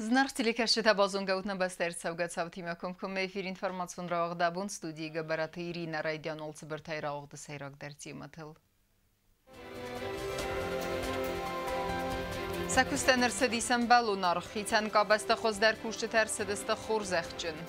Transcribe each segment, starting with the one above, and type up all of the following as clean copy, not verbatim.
Зынаргъ телекӕсджытӕ, базонгӕ ут нӕ бӕстӕйы ӕрцӕугӕ цаутимӕ комкоммӕ эфир информацион рауагъд «Абон», студийы Гӕбӕраты Иринӕ. Райдиан цыбыртӕй рауагъды сӕйрагдӕр темӕтыл. Сӕ куыстӕн ӕрцыдис ӕмбӕлон аргъ, хицӕн къабӕзты хуыздӕр кусджытӕ ӕрцыдысты хорзӕхджын.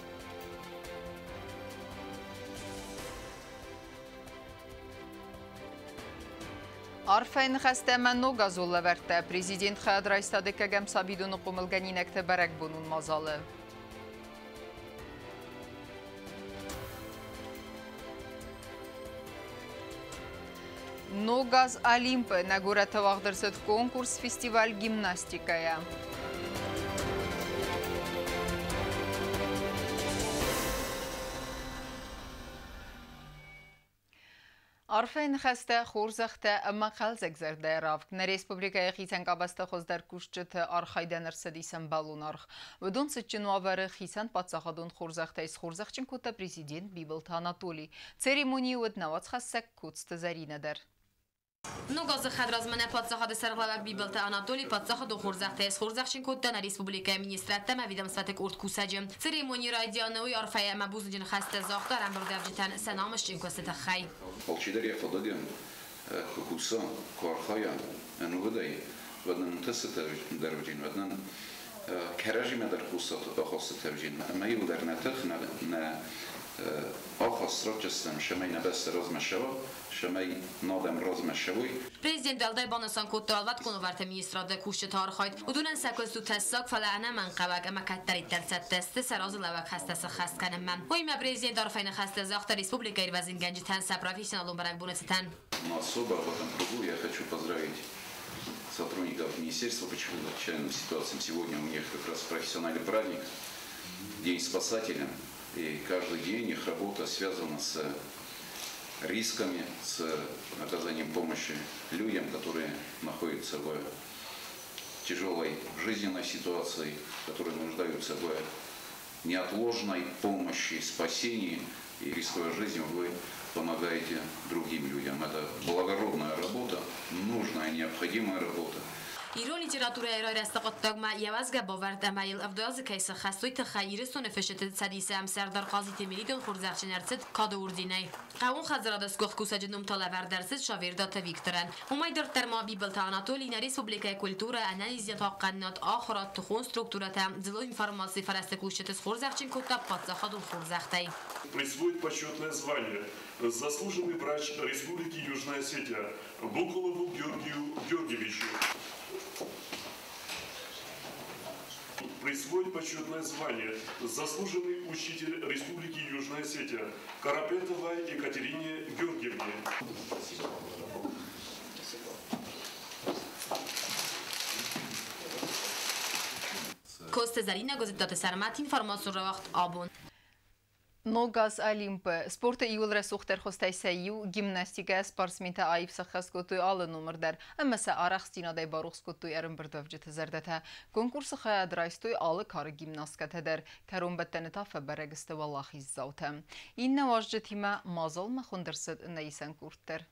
Арфӕйы ныхӕстӕ ӕмӕ ногазон лӕвӕрттӕ. Президент хайад райста дыккӕгӕм сабидоны хъомылгӕнинӕгты бӕрӕгбонон мадзалы. Ног аз Олимпы. Нӕ горӕты уагъд ӕрцыд конкурс-фестиваль гимнастикӕйӕ. Арфӕйы ныхӕстӕ, хорзӕхтӕ ӕмӕ хъӕлдзӕг зӕрдӕйы равг. Нӕ республикӕйы хицӕн къабӕзты хуыздӕр кусджыты архайдӕн ӕрцыдис ӕмбӕлон аргъ. Уыдон цытджын уавӕры хицӕн паддзахадон хорзӕхтӕй схорзӕхджын кодта президент Бибылты Анатолий. Церемонийы уыд нӕ уацхӕссӕг Коцты Зӕринӕ дӕр. Ног азы хӕдразмӕ нӕ паддзахады сӕргълӕууӕг Бибылты Анатолий паддзахадон хорзӕхтӕй схорзӕхджын кодта нӕ республикӕйы министрадтӕ ӕмӕ ведомствӕты къорд кусӕджы. Церемонийы райдианы уый арфӕйы ӕмӕ бузныджы ныхӕстӕ загъта ӕрӕмбырдуӕвджытӕн сӕ намысджын куысты тыххӕй. Алчидӕр йӕхӕдӕг куы куса, куы архайа ӕнувыдӕй, уӕд нын ӕнтыстытӕ дӕр уыдзӕн, уӕд нын кӕрӕдзимӕ дӕр ахастытӕ уыдзӕн. Ӕмӕ иуылдӕр нӕ тых, нӕ ахаст ратдзыстӕм, цӕмӕй нӕ бӕстӕ размӕ цӕуа, цӕмӕй адӕм размӕ цӕуой. Президент уӕлдай банысан кодта уӕлвӕткон уавӕрты министрады кусджыты архайд. Уыдонӕн сӕ куыст у тӕссаг, фӕлӕ ӕнӕмӕнгхъӕуӕг ӕмӕ кӕддӕриддӕр цӕттӕ сты сӕ разылӕууӕг хӕстӕ сӕххӕст кӕнынмӕ. Уыимӕ президент арфӕйы ныхӕстӕ загъта республикӕйы ирвӕзынгӕнджытӕн сӕ профессионалон бӕрӕгбоны цытӕн. Но особо в этом кругу я хочу поздравить сотрудников министерства по чрезвычайным ситуациям. Сегодня у них как раз профессиональный праздник, День спасателя. И каждый день их работа связана с рисками, с оказанием помощи людям, которые находятся в тяжелой жизненной ситуации, которые нуждаются в неотложной помощи, спасении. И, рискуя жизнью, вы помогаете другим людям. Это благородная работа, нужная, необходимая работа. Ирон литературӕйы райрӕзты хъуыддагмӕ йӕ уӕзгӕ бавӕрд ӕмӕ йыл 70 азы кӕй сӕххӕст, уый тыххӕй Ирыстоны Фысджыты цӕдисы ӕмсӕрдар Хъазиты Мелитон хорзӕхджын ӕрцыд Кады орденӕй. Хъӕууон хӕдзарады сгуыхт кусӕджы ном та лӕвӕрд ӕрцыд Шавердаты Викторӕн. Уымӕй дарддӕр ма Бибылты Анатолий нӕ республикӕйы культурӕ, ӕнӕниздзинад хъахъхъӕнынад, ахуырад, тыхон структурӕтӕ, дзыллон информацийы фӕрӕзты кусджыты схорзӕхджын кодта паддзахадон хорзӕхтӕй. Присвоить почетное звание «Заслуженный врач Республики Южная Осетия» Букулову Георгию Георгиевичу. Присвоить почетное звание «Заслуженный учитель Республики Южная Осетия» Карапетовой Екатерине Георгиевне. Спасибо. Коцты Зӕринӕ, Гуызыдтаты Сӕрмӕт, информацион рауагъд «Абон». Ног аз Олимпы. Спорты иууыл рӕсугъддӕр хуызтӕй сӕ иу, гимнастикӕ, спортсментӕ аив сӕххӕст кодтой алы номыр дӕр ӕмӕ сӕ арӕхстдзинадӕй барухс кодтой ӕрӕмбырдуӕвджыты зӕрдӕтӕ. Конкурсы хайад райстой алы кары гимнасткӕтӕ дӕр. Кӕронбӕттӕны та фӕбӕрӕг сты уӕлахиздзаутӕ. Иннӕ уазджытимӕ мадзалмӕ хуынд ӕрцыд нӕ исӕн къорд дӕр.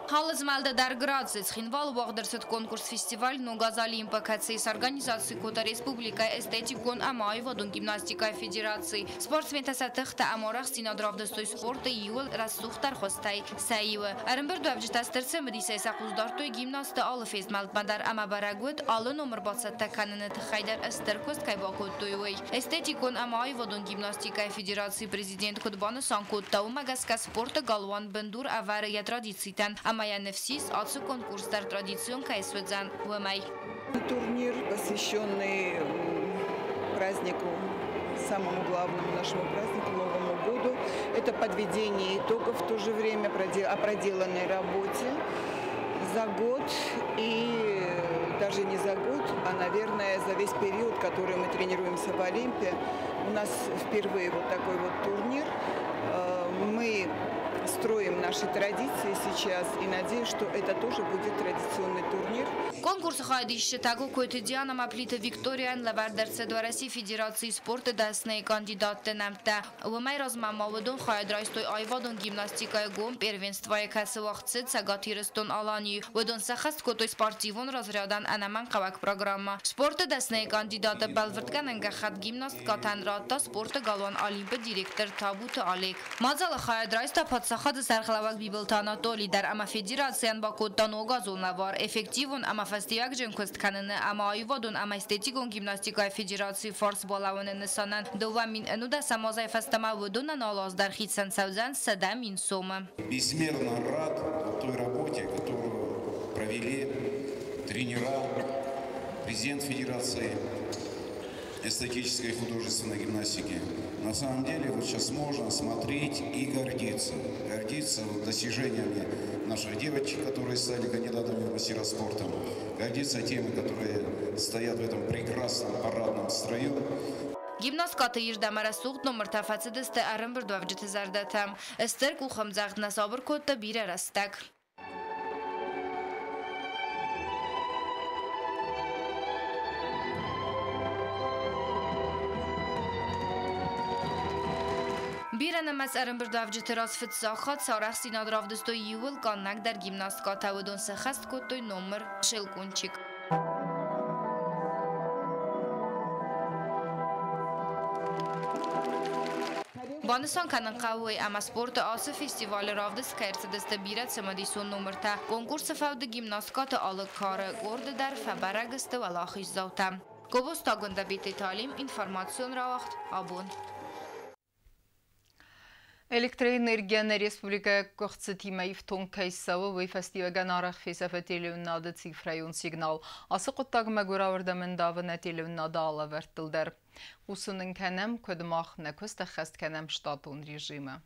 Алы змӕлды дӕр граци. Цхинвалы уагъд ӕрцыд конкурс-фестиваль «Ног аз Олимпа», кӕцыйы сорганизаци кодта республикӕйы эстетикон ӕмӕ аивадон гимнастикӕйы федераци. Спортсментӕ сӕ тыхтӕ ӕмӕ арӕхстдзинад равдыстой спорты иууыл рӕсугъддӕр хуызтӕй сӕ иуы. Ӕрӕмбырдуӕвджытӕ стыр цымыдисӕй сӕ хъус дардтой гимнастты алы фезмӕлдмӕ дӕр ӕмӕ бӕрӕг уыд, алы номыр бацӕттӕ кӕныны тыххӕй дӕр стыр куыст кӕй бакодтой, уый. Эстетикон ӕмӕ аивадон гимнастикӕйы федерацийы президент куыд банысан кодта, уымӕ гӕсгӕ спорты галуан бындур ӕвӕры йӕ традицитӕн ӕмӕ йӕ ныфс ис, ацы конкурс дӕр традицион кӕй суыдзӕн, уымӕй. Турнир, посвященный празднику, самому главному нашему празднику, Новому году. Это подведение итогов в то же время о проделанной работе за год и даже не за год, а, наверное, за весь период, который мы тренируемся в Олимпе. У нас впервые вот такой вот турнир. Мы строим наши традиции сейчас и надеюсь, что это тоже будет традиционный турнир. Конкурсы хайадисджытӕ Кокойты Диана ӕмӕ Плиты Викторияйӕн лӕвӕрд ӕрцыд Уӕрӕсейы Федерацийы спорты дӕсныйы кандидатты нӕмттӕ. Уымӕй размӕ ма уыдон хайад райстой аивадон гимнастикӕйы гом первенствойы, кӕцы уагъд цыд Цӕгат Ирыстон-Аланийы. Уыдон сӕххӕст кодтой спортивон разрядӕн ӕнӕмӕнгхъӕуӕг программӕ. Спорты дӕсныйы кандидаты бӕлвырдгӕнӕн гӕххӕтт гимнасткӕтӕн радта спорты галуан Олимп-ы директор Табуты Олег. Мадзалы хайад райста паддзахады сӕргълӕууӕг Бибылты Анатоли дӕр ӕмӕ федерацийӕн бакодта ногазон лӕвар, эффективон ӕмӕ фӕстиуӕгджын куыст кӕныны ӕмӕ аивадон ӕмӕ эстетикон гимнастикӕйы федерацийы фарс балӕууыны нысанӕн 2011 азӕй фӕстӕмӕ уыдонӕн алы аз дӕр хицӕн цӕудзӕн 100 000 сомы. Безмерно рад той работе, которую провели тренера, президент Федерации эстетической и художественной гимнастики. На самом деле вот сейчас можно смотреть и гордиться. Гордиться достижениями наших девочек, которые стали кандидатами в мастера спорта. Гордиться теми, которые стоят в этом прекрасном парадном строю. Гимнасткӕты ирд ӕмӕ рӕсугъд номыртӕ фӕцыдысты ӕрӕмбырдуӕвджыты зӕрдӕтӕм. Стыр къухӕмдзӕгъд нӕ сабыр кодта бирӕ рӕстӕг. Бирӕнымӕц ӕрӕмбырдуӕвджыты раз фыццаг хатт сӕ арӕхстдзинад равдыстой иууыл къаннӕгдӕр гимнасткӕтӕ. Уыдон сӕххӕст кодтой номыр «Щелкунчик». Банысан кӕнын хъӕуы уый, ӕмӕ спорты ацы фестивалы равдыст кӕй ӕрцыдысты бирӕ цымыдисон номыртӕ. Конкурсы фӕуды гимнасткӕты алы кары къорды дӕр фӕбӕрӕг сты уӕлахиздзаутӕ. Гобозты Агуындӕ, Талим, информацион рауагъд «Абон». Электроэнергия нӕ республикӕйы къуыхцытимӕ ифтонг кӕй цӕуы, уый фӕстиуӕгӕн арӕх фесӕфы телеуынынады цифрӕйон сигнал. Ацы хъуыддаг мӕгуырауӕрдӕм ӕндавы нӕ телеуынынады алӕвӕрдтыл дӕр. Хъусын ын кӕнӕм, куыд мах нӕ куыст ӕххӕст кӕнӕм штатон режимы.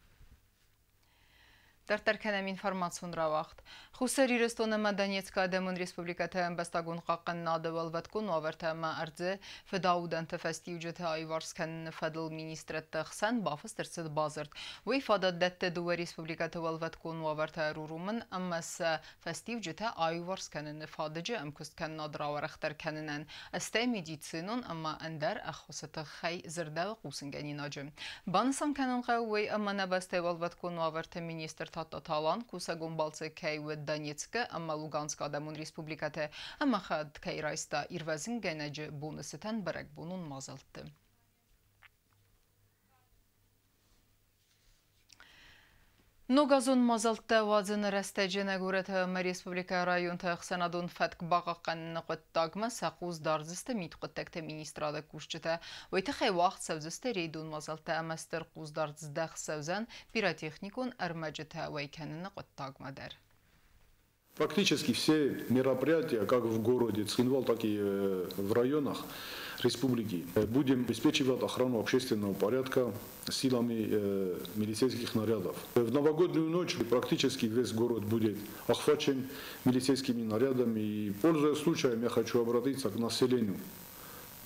Дарддӕр кӕнӕм информацион рауагъд. Хуссар Ирыстон ӕмӕ Донецкы Адӕмон Республикӕты ӕмбӕстагон хъахъхъӕнынады уӕлвӕткон уавӕртӕ ӕмӕ ӕрдзы фыдаудӕнты фӕстиуджыты аиуварс кӕныны фӕдыл министрӕдты хсӕн бафыст ӕрцыд бадзырд. Уый фадат дӕтты дыууӕ республикӕты уӕлвӕткон уавӕртӕ ӕруромын ӕмӕ сӕ фӕстиуджытӕ аиуварс кӕныны фадыджы ӕмкуысткӕнынад рауӕрӕхдӕр кӕнынӕн, стӕй медицинон ӕмӕ ӕндӕр ӕххуысы тыххӕй, дзырдӕуы хъусынгӕнинаджы. Банысан кӕнын хъӕуы уый, ӕмӕ нӕ бӕстӕйы уӕлвӕткон уавӕрты министр Тадтаты Алан кусӕгон балцы кӕй уыд Донецкы ӕмӕ Луганскы Адӕмон Республикӕты ӕмӕ хайад кӕй райста ирвӕзынгӕнӕджы боны цытӕн бӕрӕгбонон мадзӕлтты. Ногазон мадзӕлттӕ уадзыны рӕстӕджы нӕ горӕты ӕмӕ республикӕйы районты ӕхсӕнадон фӕтк бахъахъхъӕныны хъуыддагмӕ сӕ хъус дардзысты мидхъуыддӕгты министрады кусджытӕ. Уый тыххӕй уагъд цӕудзысты рейдон мадзӕлттӕ ӕмӕ стыр хъусдард здӕхт цӕудзӕн пиротехникон ӕрмӕджытӕ уӕй кӕныны хъуыддагмӕ дӕр. Практически все мероприятия, как в городе Цхинвал, так и в районах республики, будем обеспечивать охрану общественного порядка силами милицейских нарядов. В новогоднюю ночь практически весь город будет охвачен милицейскими нарядами. И, пользуясь случаем, я хочу обратиться к населению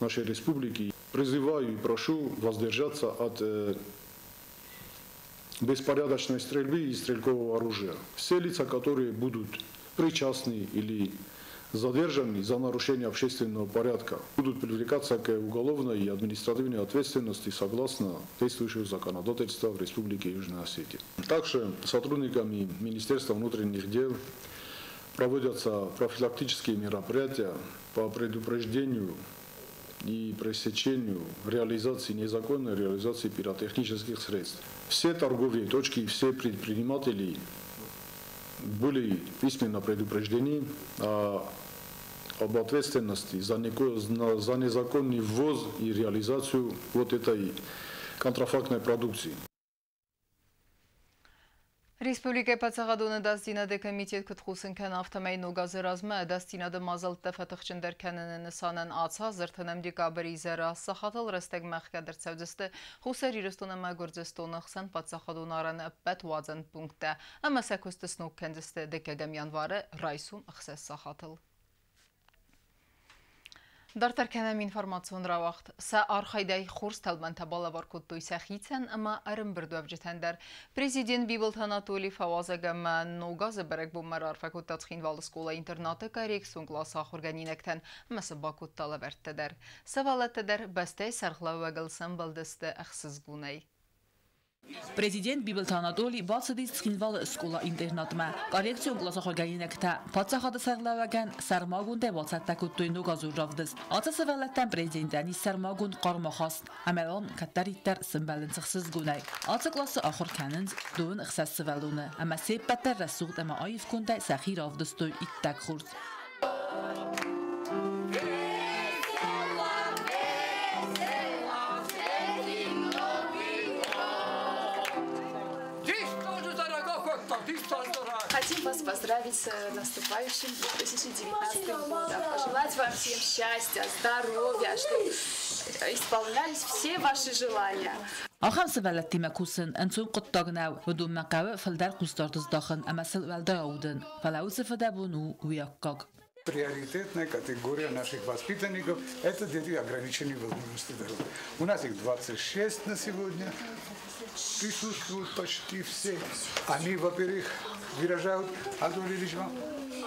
нашей республики. Призываю и прошу воздержаться от беспорядочной стрельбы и стрелкового оружия. Все лица, которые будут причастны или задержаны за нарушение общественного порядка, будут привлекаться к уголовной и административной ответственности согласно действующего законодательства в Республике Южная Осетия. Также сотрудниками Министерства внутренних дел проводятся профилактические мероприятия по предупреждению и пресечению реализации, незаконной реализации пиротехнических средств. Все торговые точки и все предприниматели были письменно предупреждены об ответственности за незаконный ввоз и реализацию вот этой контрафактной продукции. Республикӕйы паддзахадон ӕдасдзинады комитет куыд хъусын кӕны, афтӕмӕй ног азы размӕ ӕдасдзинады мадзӕлттӕ фӕтыхджындӕр кӕныны нысанӕн ацы аз 30 декабры изӕры сахатыл рӕстӕгмӕ ӕхгӕд ӕрцӕудзысты Хуссар Ирыстон ӕмӕ Гуырдзыстоны хсӕн паддзахадон арӕны ӕппӕт уадзӕн пункттӕ ӕмӕ сӕ куыст сног кӕндзысты 2 январы райсом 6 сахатыл. Дарддӕр кӕнӕм информацион рауагъд. Сӕ архайдӕй хорз тӕлмӕнтӕ балӕвар кодтой сӕхицӕн ӕмӕ ӕрӕмбырдуӕвджытӕн дӕр. Президент Бибылты Анатоли фӕуазӕг ӕмӕ Ног азы бӕрӕгбонмӕ раарфӕ кодта Цхинвалы скъола-интернаты коррекцион къласы ахуыргӕнинӕгтӕн ӕмӕ сӕ бакодта лӕвӕрттӕ дӕр. Сывӕллӕттӕ дӕр бӕстӕйы сӕргълӕууӕгыл сӕмбӕлдысты ӕхсызгонӕй. Президент Бибылты Анатоли бацыдис Цхинвалы скъола-интернатмӕ. Коррекцион къласы ахуыргӕнинӕгтӕ паддзахады сӕргълӕууӕгӕн сӕрмагондӕй бацӕттӕ кодтой ногазон равдыст. Ацы сывӕллӕттӕн президентӕн ис сӕрмагонд хъарм ахаст ӕмӕ уым кӕддӕриддӕр сӕмбӕлынц ӕхсызгонӕй. Ацы къласы ахуыр кӕнынц 16 сывӕллоны ӕмӕ се ппӕт дӕр рӕсугъд ӕмӕ аив кондӕй сӕхи равдыстой иттӕг хорз. Хотим вас поздравить с наступающим 2019 годом. Пожелать вам всем счастья, здоровья, чтобы исполнялись все ваши желания. Ахӕм сывӕллӕттимӕ кусын ӕнцон хъуыддаг нӕу, уыдонмӕ хъӕуы фылдӕр хъусдард здахын ӕмӕ сыл уӕлдай аудын, фӕлӕ уыцы фыдӕбон у уый аккаг. Приоритетная категория наших воспитанников – это дети ограниченной возможности здоровья. У нас их 26 на сегодня, присутствуют почти все. Они, во-первых, выражают, Антон Ильич, вам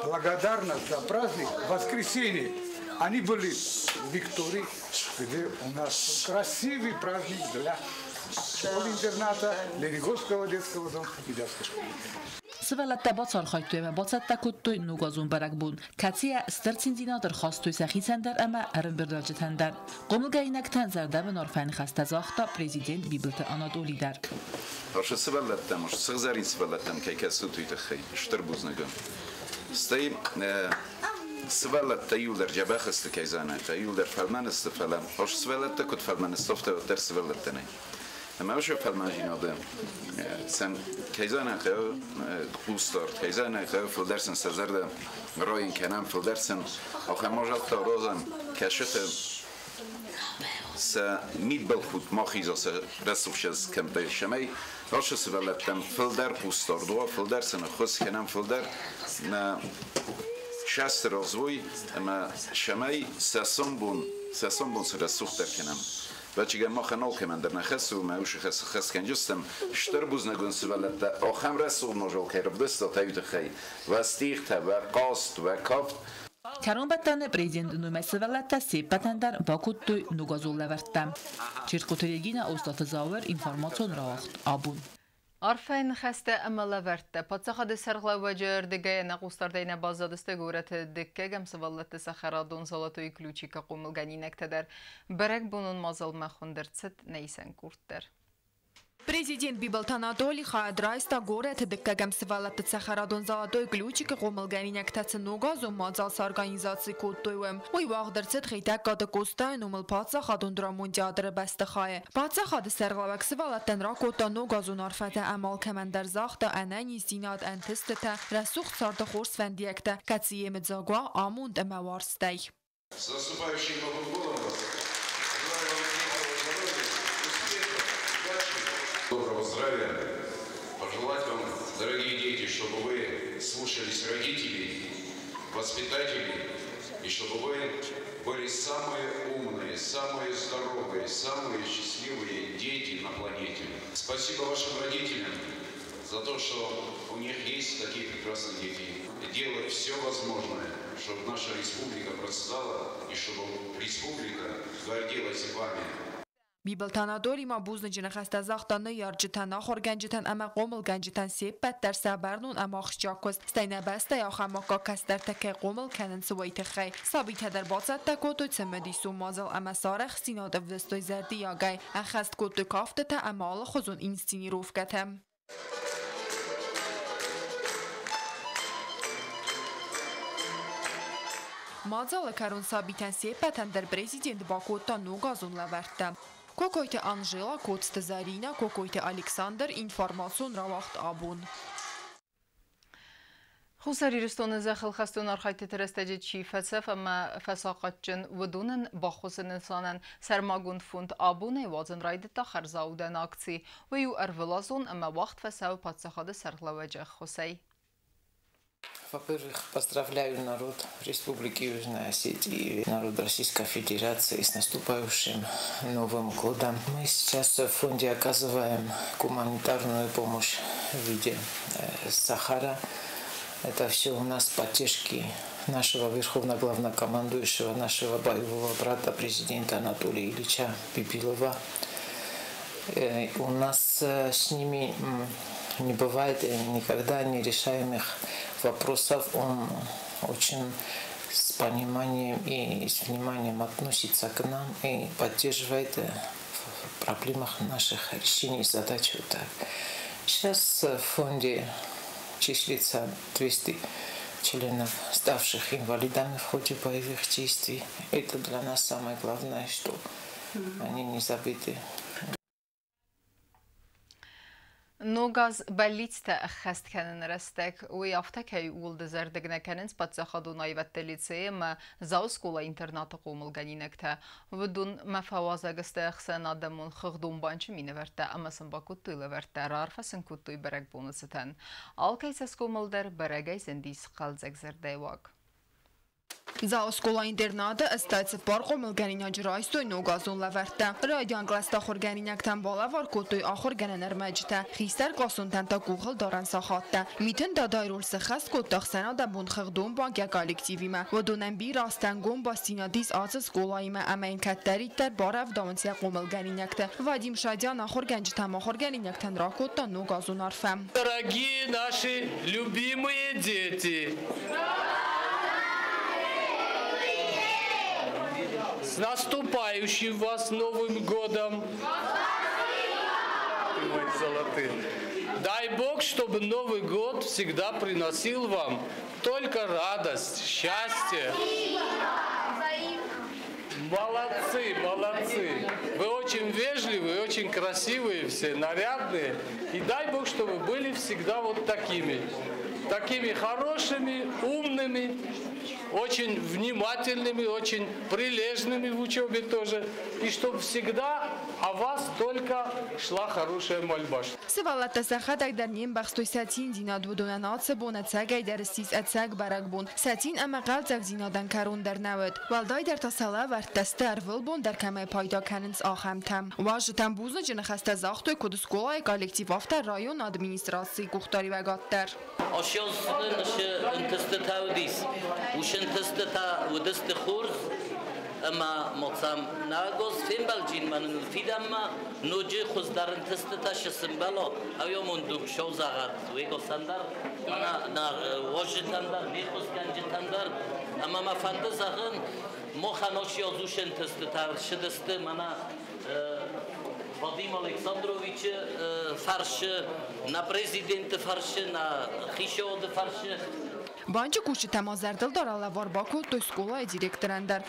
благодарность за праздник в воскресенье. Они были в Виктории, где у нас красивый праздник для школы-интерната, Ленингорского детского дома и детской школы. Сывӕллӕттӕ бацархайдтой ӕмӕ бацӕттӕ кодтой ногазон бӕрӕгбон, кӕцыйӕ стыр циндзинад ӕрхастой сӕхицӕн дӕр ӕмӕ ӕрӕмбырдуӕвджытӕн дӕр. Хъомылгӕнинӕгтӕн зӕрдӕбын арфӕйы ныхӕстӕ загъта президент Бибылты Анатоли дӕр. Ашы сывӕллӕттӕм, сыгъзӕрин сывӕллӕттӕм кӕй кӕсут, уый тыххӕй стыр бузныг. Стӕй сывӕллӕттӕ иуылдӕр дзӕбӕх сты, кӕй зонат, иуылдӕр фӕлмӕн сты, фӕлӕ ас сывӕллӕттӕ куыд фӕлмӕн сты, афтӕ уӕддӕр сывӕллӕттӕ нӕй. Ӕмӕ уыцы фӕлмӕндзинады сӕм кӕй зонын хъӕуы хъусдард, кӕй зонын хъӕуы фылдӕр сын сӕ зӕрдӕ райын кӕнӕм, фылдӕр сын ахӕм мадзӕлттӕ аразӕм, кӕсыты сӕ мидбылхудт ма хиза сӕ рӕсугъд кӕмттӕй, цӕмӕй ацы сывӕллӕттӕм фылдӕр хъусдард уа, фылдӕр сын ӕххуыс кӕнӕм, фылдӕр нӕ цӕсты раз уой ӕмӕ цӕмӕй сӕ сомбон цы рӕсугъддӕр кӕнӕм. Бачигӕ махӕн алкӕмӕн дӕр нӕ хӕс у, мӕ уыцы хӕс кӕнджыстӕм, стыр бузныг уын сывӕллӕттӕ, ахӕм рӕсугъд мадзал кӕй равдыстат, уый тыххӕй. Уӕ стихтӕ, уӕ хъазт, уӕ кафт. Кӕронбӕттӕны президенты номӕй сывӕллӕттӕ се ппӕтӕн дӕр бакодтой ногазон лӕвӕрттӕ. Чертхъоты Регинӕ, Остъаты Зауыр, информацион рауагъд «Абон». Арфӕйы ныхӕстӕ ӕмӕ лӕвӕрттӕ паддзахады сӕргълӕууӕджы ӕрдыгӕй ӕнӕхъусдардӕй нӕ баззадысты горӕты дыккӕгӕм сывӕллӕтты цӕхӕрадон «Золотой ключик»-ы хъомылгӕнинӕгтӕ дӕр. Бӕрӕгбонон мадзалмӕ хуынд ӕрцыд нӕ исӕн къорд дӕр. Президент Бибылты Анатоли хайад райста горӕты дыккӕгӕм сывӕллӕтты цӕхӕрадон «Золотой ключик»-ы хъомылгӕнинӕгтӕ цы ногазон мадзал сорганизаци кодтой, уым. Уый уагъд ӕрцыд Хетӕгкаты Къостайы номыл паддзахадон драмон театры бӕстыхайы. Паддзахады сӕргълӕууӕг сывӕллӕттӕн ракодта ногазон арфӕтӕ ӕмӕ алкӕмӕн дӕр загъта ӕнӕниздзинад, ӕнтыстытӕ, рӕсугъд царды хорз фӕндиӕгтӕ, кӕцы йемыдзаг уа амонд ӕмӕ уарзтӕй. С наступающим Новым годом вас! Желаю вам крепкого здоровья, успехов, удачи, доброго здравия. Пожелать вам, дорогие дети, чтобы вы слушались родителей, воспитателей, и чтобы вы были самые умные, самые здоровые, самые счастливые дети на планете. Спасибо вашим родителям за то, что у них есть такие прекрасные дети. Делать все возможное, чтобы наша республика процветала и чтобы республика гордилась вами. Бибылты Анатоли ма бузныджы ныхӕстӕ загъта ныййарджытӕн, ахуыргӕнджытӕн ӕмӕ хъомылгӕнджытӕн се ппӕт дӕр сӕ бӕрнон ӕмӕ ахсджиаг куыст, стӕй нӕ бӕстӕйы ахӕм аккаг кӕстӕртӕ кӕй хъомыл кӕнынц, уый тыххӕй. Сабитӕ дӕр бацӕттӕ кодтой цымыдисон мадзал ӕмӕ сӕ арӕхстдзинад ӕвдыстой зӕрдиагӕй, ӕххӕст кодтой кафтытӕ ӕмӕ алыхуызон инсценировкӕтӕ. Мадзалы кӕрон сабитӕн се ппӕтӕн дӕр президент бакодта ногазон лӕвӕрттӕ. Кокойты Анжела, Коцты Зарина, Кокойты Александр, информацион рауагъд «Абон». Хуссар Ирыстоны зӕххыл хӕстон архайдтыты рӕстӕджы чи фӕцӕф ӕмӕ фӕсахъатджын, уыдонӕн баххуысы нысанӕн сӕрмагонд фонд абонӕй уадзын райдыдта хӕрзаудӕн акци. Уый у ӕрвылазон ӕмӕ уагъд фӕцӕуы паддзахады сӕргълӕууӕджы ӕххуысӕй. Во-первых, поздравляю народ Республики Южная Осетия и народ Российской Федерации с наступающим Новым годом. Мы сейчас в фонде оказываем гуманитарную помощь в виде сахара. Это все у нас поддержки нашего верховного главнокомандующего, нашего боевого брата, президента Анатолия Ильича Бибилова. У нас с ними не бывает никогда нерешаемых вопросов. Он очень с пониманием и с вниманием относится к нам и поддерживает в проблемах наших решений задач. Вот так. Сейчас в фонде числится 200 членов, ставших инвалидами в ходе боевых действий. Это для нас самое главное, что они не забыты. Ног аз бӕллицтӕ ӕххӕст кӕныны рӕстӕг, уый афтӕ кӕй ууыл дызӕрдыг нӕ кӕнынц паддзахадон аивӕдты лицейы ӕмӕ Дзауы скъола-интернаты хъомылгӕнинӕгтӕ. Уыдонмӕ фӕуазӕг сты ӕхсӕнадӕмон хыгъдон банчы минӕвӕрттӕ ӕмӕ сын бакодтой лӕвӕрттӕ, раарфӕ сын кодтой бӕрӕгбоны цытӕн. Алкӕй цӕсгомыл дӕр бӕрӕгӕй зындис хъӕлдзӕг зӕрдӕйы уаг. Дзауы скъола-интернаты 84 хъомылгӕнинаджы райстой ногазон лӕвӕрттӕ. Райдиан кълӕсты ахуыргӕнинӕгтӕн балӕвар кодтой ахуыргӕнӕн ӕрмӕджытӕ, хистӕр къласонтӕн та къухылдарӕн сахаттӕ. Митын Дадайы роль сӕххӕст кодта ӕхсӕнадӕмон хыгъдон банк йӕ коллективимӕ. Уыдонӕн бирӕ азты ӕнгом бастдзинад ис ацы скъолаимӕ ӕмӕ йын кӕддӕриддӕр барӕвдауынц йӕ хъомылгӕнинӕгты. Вадим Шадян ахуыргӕнджытӕм ахуыргӕнинӕгтӕн ракодта ногазон арфӕ. Дорогие наши любимые дети! С наступающим вас Новым годом! Мои золотые! Дай Бог, чтобы Новый год всегда приносил вам только радость, счастье. Молодцы, молодцы! Вы очень вежливые, очень красивые все, нарядные. И дай Бог, чтобы были всегда вот такими. Такими хорошими, умными, очень внимательными, очень прилежными в учебе тоже. И чтобы всегда о вас только шла хорошая мольба. Сывӕллӕттӕ сӕхӕдӕг дӕр не мбӕхстой сӕ циндзинад, уыдонӕн ацы бон ӕцӕгӕйдӕр ссис ӕцӕг бӕрӕгбон. Сӕ цин ӕмӕ хъӕлдзӕгдзинадӕн кӕрон дӕр нӕ уыд. Уӕлдайдӕр та сӕ лӕвӕрттӕ сты, ӕрвылбон дӕр кӕмӕй пайда кӕнынц, ахӕмтӕ. Уазджытӕн бузныджы ныхӕстӕ загътой куыд скъолайы коллектив, афтӕ районы администрацийы къухдариуӕгад дӕр. Ӕнтыстытӕ уыдис. Уыцы ӕнтыстытӕ уыдысты хорз ӕмӕ ма нагоз фембӕлджинмӕ нын фидӕнмӕ ноджы хуыздӕр ӕнтыстытӕ сымбӕло ӕвйомондуг шоу загъат уегосӕн дӕр на уазджытӕн дӕр не ххуысгӕнджытӕн дӕр ӕмӕ мӕ фӕнды зӕгъын махӕн ацы аз уыцы ӕнтыстытӕ ӕрцыдысты мӕнӕ Вадим Александровичы фӕрцы, нӕ президенты фӕрцы, нӕ хицауады фӕрцы. Банчы кусджытӕ ма зӕрдылдарӕн лӕвар бакодтой скъолайы директорӕн дӕр.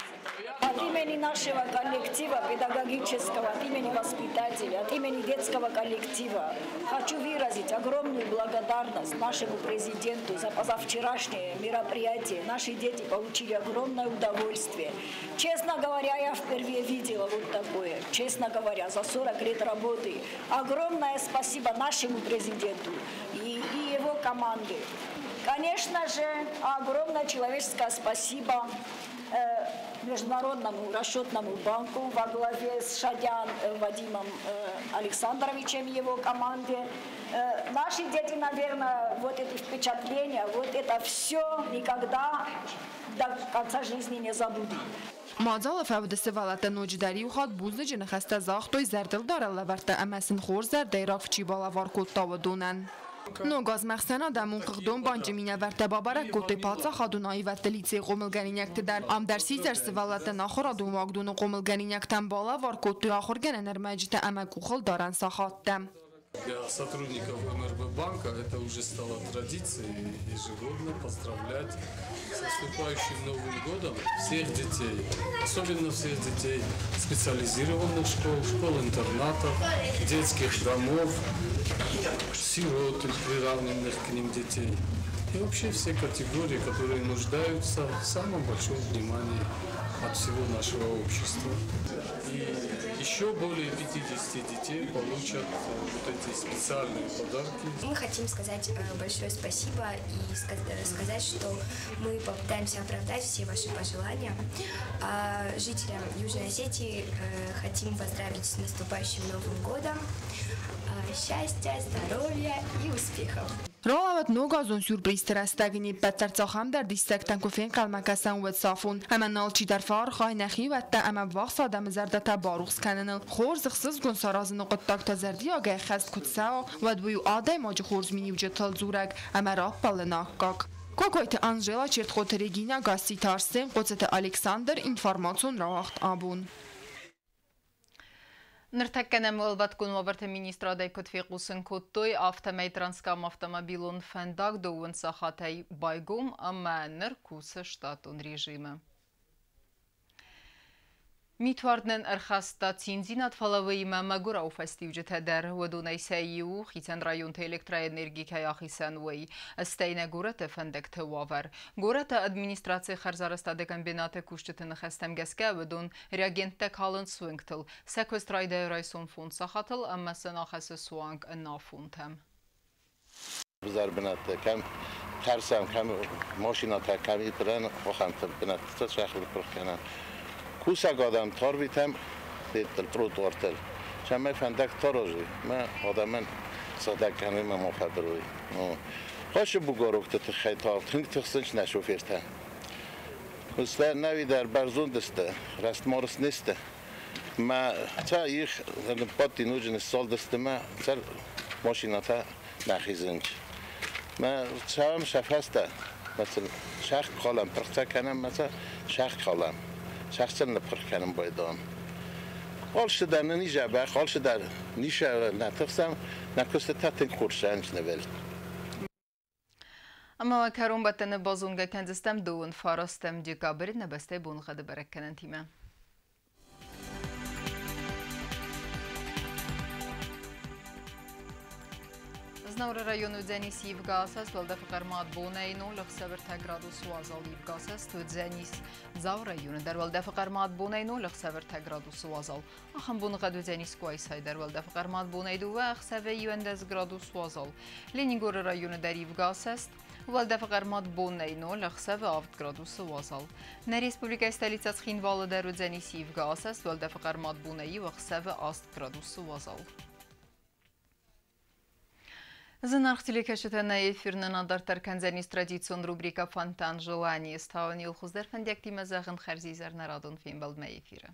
От имени нашего коллектива педагогического, от имени воспитателей, от имени детского коллектива хочу выразить огромную благодарность нашему президенту за позавчерашнее мероприятие. Наши дети получили огромное удовольствие. Честно говоря, я впервые видела вот такое. Честно говоря, за 40 лет работы. Огромное спасибо нашему президенту и его команде. Конечно же, огромное человеческое спасибо Международному расчетному банку во главе с Шадян Вадимом Александровичем и его команде. Наши дети, наверное, вот эти впечатления, вот это все никогда до конца жизни не забудут. Мадзалы фӕуды сывӕллӕттӕ ноджыдӕр иу хатт бузныджы ныхӕстӕ загътой зӕрдылдарӕн лӕвӕрттӕ ӕмӕ сын хорз зӕрдӕйы рагъ чи балӕвар кодта, уыдонӕн. Ног азмӕ ӕхсӕнадӕмон хыгъдон банчы минӕвӕрттӕ бабӕрӕг кодтой паддзахадон аивӕдты лицейы хъомылгӕнинӕгты дӕр. Ам дӕр сидзӕр сывӕллӕттӕн ахуырадон уагдоны хъомылгӕнинӕгтӕн балӕвар кодтой ахуыргӕнӕн ӕрмӕджытӕ ӕмӕ къухылдарӕн сахаттӕ. Для сотрудников МРБ банка это уже стало традицией ежегодно поздравлять с наступающим Новым годом всех детей, особенно всех детей специализированных школ, школ-интернатов, детских домов, сирот и приравненных к ним детей. И вообще все категории, которые нуждаются в самом большом внимании от всего нашего общества. И Еще более 50 детей получат вот эти специальные подарки. Мы хотим сказать большое спасибо и сказать, что мы попытаемся оправдать все ваши пожелания. А жителям Южной Осетии хотим поздравить с наступающим Новым годом. Счастья, здоровья и успехов! Ралӕууыд ногазон сюрпризты рӕстӕг не ппӕт дӕр цахӕмдӕр диссӕгтӕн куы фенхъӕлмӕ кӕсӕм, уӕд сафон. Ӕмӕ нӕ алчидӕр фӕархайы нӕ хиуӕттӕ ӕмӕ ӕввахс адӕмы зӕрдӕтӕ барухс кӕныныл. Хорз, ӕхсызгон саразыны хъуыддаг та зӕрдиагӕй ӕххӕст куы цӕуа, уӕд уый у адӕймаджы хорз миниуджытыл дзурӕг ӕмӕ раппӕлыны аккаг. Кокойты Анжела, Чертхъоты Регинӕ, Гасситы Арсен, Хъоцыты Александр, информацион рауагъд Абон. Ныртӕккӕ нӕм Уӕлвӕткон уавӕрты министрадӕй куыд фехъусын кодтой, афтӕмӕй Транскам автомобилон фӕндаг дыууын сахатӕй байгом ӕмӕ ныр кусы штатон режимы. Митуардӕн ӕрхаста циндзинад, фӕлӕ уыимӕ мӕгуырау фӕстиуджытӕ дӕр. Уыдонӕй сӕ иу хицӕн районты электроэнерги кӕй ахицӕн, уый. Стӕй нӕ горӕты фӕндӕгты уавӕр. Горӕты администрацийы хӕрзарӕзтады комбинаты кусджыты ныхӕстӕм гӕсгӕ уыдон реагенттӕ калынц уынгтыл. Сӕ куыст райдайы райсом 5 сахатыл ӕмӕ сын ахӕссы суанг ӕнафонтӕм. Взӕр бынӕттӕ кӕм тӕрсӕм, кӕм машинӕтӕ кӕм ипырӕн, ахӕмты бынӕтты сӕхи пырх кӕнӕм. Кусӕг адӕм тарвитӕм федтыл, тротуартыл, цӕмӕй фӕндӕгтӕ аразой, мӕ адӕмӕн сыгъдӕг кӕной мӕ ма фӕбырой. Хъасы бугорокты тыххӕй та тынг тыхсынц нӕ шофертӕ. Куыстӕ нӕуи дӕр бӕрзонд сты, рӕстмарыс не сты. Мӕ цӕ их ныббадти, ноджы ныссалдысты мӕ цӕ машинӕтӕ нӕ хизынц. Мӕ цӕуӕм сӕ фӕстӕ, мӕ сын сӕх калӕм, пырхтӕ кӕнӕм мӕ сӕ сӕх калӕм. Сӕх сын ныппырх кӕнын байдайӕм. Алцыдӕр нын и дзӕбӕх, алцыдӕр ницы нӕ тыхсӕм, нӕ куыстытӕ тынг хорз цӕуынц нывыл. Ӕмӕ кӕронбӕттӕны базонгӕ кӕндзыстӕм 29 декабры нӕ бӕстӕйы боныгъӕды бӕрӕггӕнӕнтимӕ. Знауыры районы уыдзӕнис ивгӕ асӕст, уӕлдӕфы хъӕрмад бонӕй 0,6 градус уазал. Ивгӕ асӕст уыдзӕнис Дзауы районы дӕр, уӕлдӕфы хъӕрмад бонӕй 0,6 градусы уазал. Ахӕм боныгъӕд уыдзӕнис Къуайсайы дӕр, уӕлдӕфы хъӕрмад бонӕй 2 ӕхсӕвӕй 11 градус уазал. Ленингоры районы дӕр ивгӕ асӕст, уӕлдӕфы хъӕрмад бонӕй 0 ӕхсӕвы 7 градусы уазал. Нӕ республикӕйы столицӕ Цхинвалы дӕр уыдзӕнис ивгӕ асӕст, уӕлдӕфы хъӕрмад бонӕй 1 ӕхсӕвы 8 градусы уазал. Зынаргъ телекӕсджытӕ, нӕ эфир нын адарддӕр кӕндзӕнис традицион рубрикӕ «Фонтан желаний». Стауын иу хуыздӕр фӕндиӕгтимӕ зӕгъын хӕрзизӕр нӕ радон фембӕлдмӕ эфиры.